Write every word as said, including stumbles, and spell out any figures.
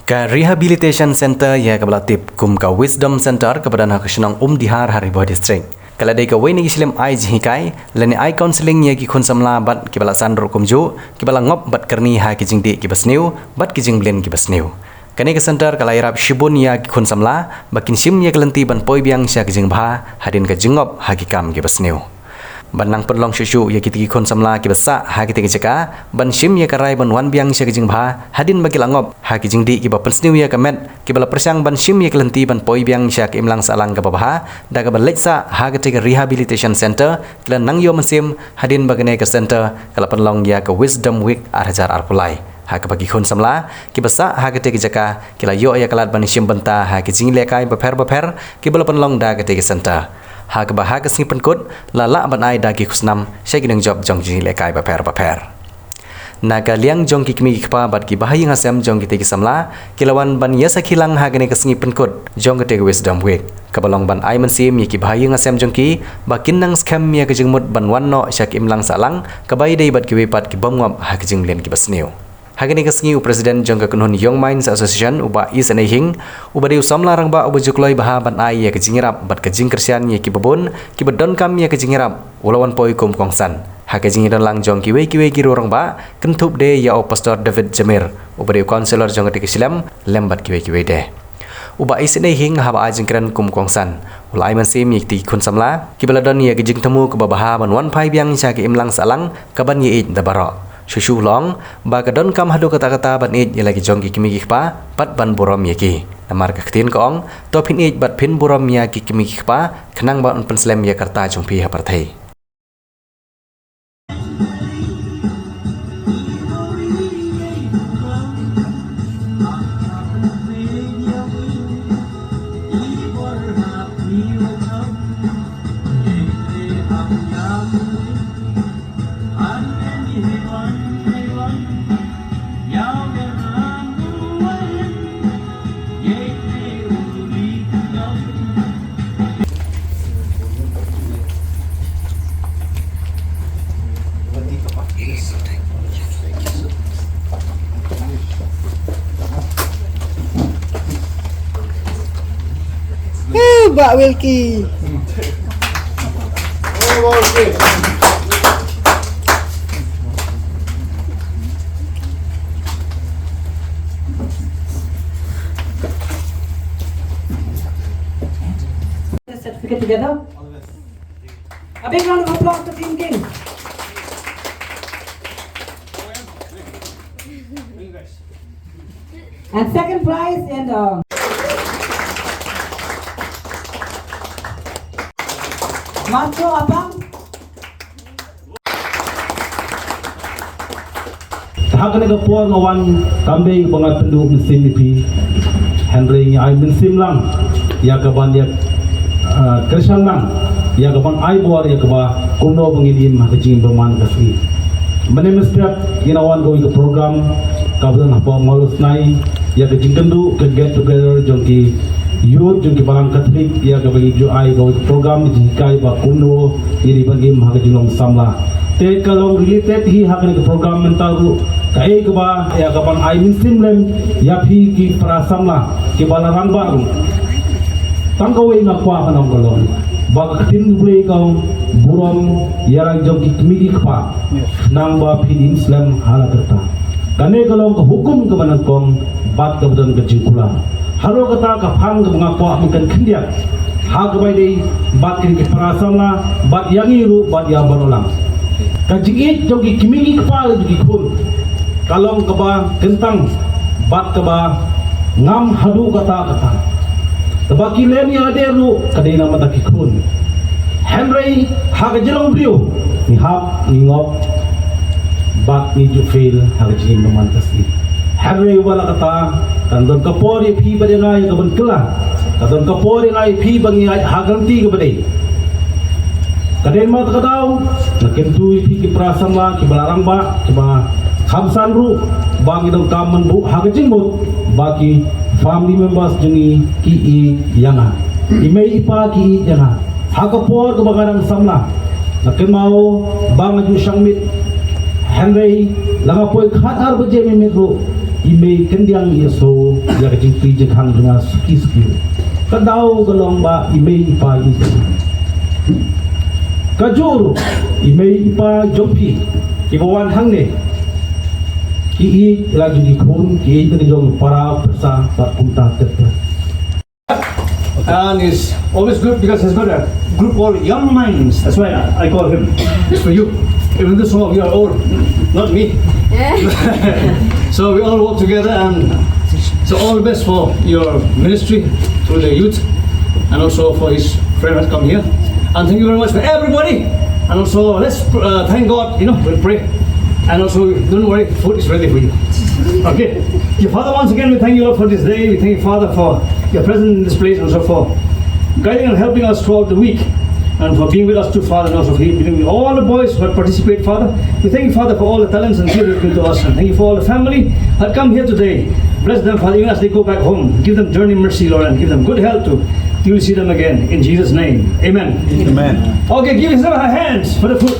Ka Rehabilitation Center ïa kaba la tip kum ka Wisdom Center kaba don ha ka shnong Umdihar ha Ri Bhoi District, ka la dei kawei na ki shlem ai jinghikai lane ai counselling ïa ki khun samla bad kiba la san ruh kumjuh, kiba la ngop bad kyrni ha ki jingdih kiba sniew bad ki jingblin kiba sniew. Kane ka center ka la ïarap shibun ïa ki khun samla ba kin shim ïa ka lynti ban poi biang sha ka jingbha hadien ka jingngop ha ki kam kiba sniew. Ban nang pynlong shuh shuh ïa kita ki khun samla kiba sah ha kita ki jaka ban shim ïa ka rai ban wan biang sha ka jingbha hadien ba ki la ngop ha ki jingdih kiba pynsniew ïa ka met, kiba la pyrshang ban shim ïa ka lynti ban poi biang sha ka imlang sahlang kaba bha da kaba leit sah ha kata ka rehabilitation center, ki la nang ïoh mynsiem hadien ba kane ka center ka la pynlong ïa ka Wisdom Week ar hajar arphew lai. Ha kaba ki khun samla kiba sah ha kata ka jaka ki la ïoh ïa ka lad ban shim bynta ha ki jingïalehkai bapher bapher kiba la pynlong da kata ka center. Ha kaba ha ka sngi pynkut la lah ban ai da ki khusnam sha ki nongjop jong ki jingïalehkai bapher bapher. Na ka liang jong ki kmie ki kpa bad ki bahaïing hasem jong kita ki samla ki la wan ban ïasakhi lang ha kane ka sngi pynkut jong kata ka Wisdom Week, kaba long ban ai mynsiem ïa ki bahaïing hasem jong ki ba kin nang skhem ïa ka jingmut ban wan noh sha ka imlang sahlang kaba ïadei bad kiwei pat ki bym ngop ha ki jingmlien kiba sniew. Ha kane ka sngi u President jong ka kynhun Young Minds Association, u Bah Isynei Hing, uba dei u samla rangbah uba ju kloi bha ban ai ïa ka jingïarap bad ka jingkyrshan ïa kiba bun kiba donkam ïa ka jingïarap, u la wan poi kum u kongsan ha ka jingïadon lang jong kiwei kiwei ki rangbah, kynthup de ïa u Pastor David Jamir, uba dei u councillor jong kata ka shlem, lem bad kiwei kiwei de. U Bah Isynei Hing haba ai jingkren kum u kongsan u la ai mynsiem ïa kita ki khun samla kiba la don ïa ka jingthmu kaba bha ban wan phai biang sha ka imlang sahlang kaban ïaieit da baroh. Shuh shuh u la ong ba ka donkam haduh katta katta ban ïeit ïa la ki jong ki kmie ki kpa bad ban burom ïa ki. Namar ka ktien ka ong, to phin ïeit bad phin burom ïa ki kmie ki kpa khnang ba yn pynslem ïa ka rta jong phi ha pyrthei. Eh, Bah Wilkie. The certificate together. A big round of applause for Team King. And second prize in the Macho Apam. Ha kane ka por nga wan kam dei ba nga pynduh mynsiem ïa phi. Hynrei ngi ai mynsiem lang ïa ka ban ïa, ah, kyrshan lang ïa ka ban ai bor ïa kaba kumno ba ngin im ha ka jingbymman ka sngi. Mynne mynstep ngi la wan kawei ka program kaba don hapoh Mawlasnai ïa ka jingkynduh ka get together jong ki youth jong ki balang Katholik ïa kaba ngi ju ai kawei ka program jinghikai ba kumno ïa ki ban im ha ka jinglong samla. Te ka long related hi ha kane ka program mynta ruh kaei kaba ïa ka ban ai mynsiem lem ïa phi ki para samla kiba la rangbah ruh. Tang kawei nga kwah ban ong ka long ba ka ktien U Blei ka ong burom ïa la jong ki kmie ki kpa. Nang ba phin im slem ha la ka rta. Kane ka long ka hukum kaba nyngkong bad kaba don ka jingkular. Halor kata ka phang kaba nga kwah ban kren khyndiat ha kaba ïadei bad kine ki para samla bad ïa ngi ruh bad ïa baroh lang. Ka jingïeit jong ki kmie ki kpa jong ki khun ka long kaba kyntang bad kaba ngam haduh katta katta. Kaba ki len ïa lade ruh ka dei namar ki khun. Hynrei ha ka jinglong briew ngi hap ngi ngop bad ngi ju fail ha ka jingim bymman ka sngi. Hynrei wat la kata kan don ka por ïa phi bad ïa nga ïa ka ban kylla. Kan don ka por ïa nga ïa phi ba ngi ïaid ha ka lynti kaba dei. Ka dei namar kata ka daw nga kyntu ïa phi ki para samla kiba la rangbah kiba kham san ruh ba ngi donkam ban buh ha ka jingmut ba ki family members jong ngi ki ïeit ïa nga. I mei i pa ki ïeit ïa nga. Ha ka por kaba nga dang samla nga kynmaw ba nga ju shong miet. Hynrei la nga poi khatar baje miet ruh I mei kyndiang ïa so ïa ka jingpyrshang jong nga suki suki. Ka daw ka long ba i mei i pa i. Ka jur i mei i pa jong phi. Ki ba wan hangne. Ki i la jong ki khun ki i ka jong para pyrsa ba kumta tet. And it's always good because he's got a group called Young Minds. That's why I, I call him. It's for you. Even though some of you are old, not me. So we all work together, and so all the best for your ministry through the youth, and also for his friend that come here. And thank you very much for everybody. And also let's uh, thank God. You know, we pray. And also, don't worry, food is ready for you. Okay. Your Father, once again, we thank you, Lord, for this day. We thank you, Father, for your presence in this place and also for guiding and helping us throughout the week and for being with us too, Father, and also for being with all the boys who have participated, Father. We thank you, Father, for all the talents and gifts you've given to us. And thank you for all the family that come here today. Bless them, Father, even as they go back home. Give them journey mercy, Lord, and give them good health too. You will see them again. In Jesus' name, amen. Amen. Okay, give yourself a hands for the food.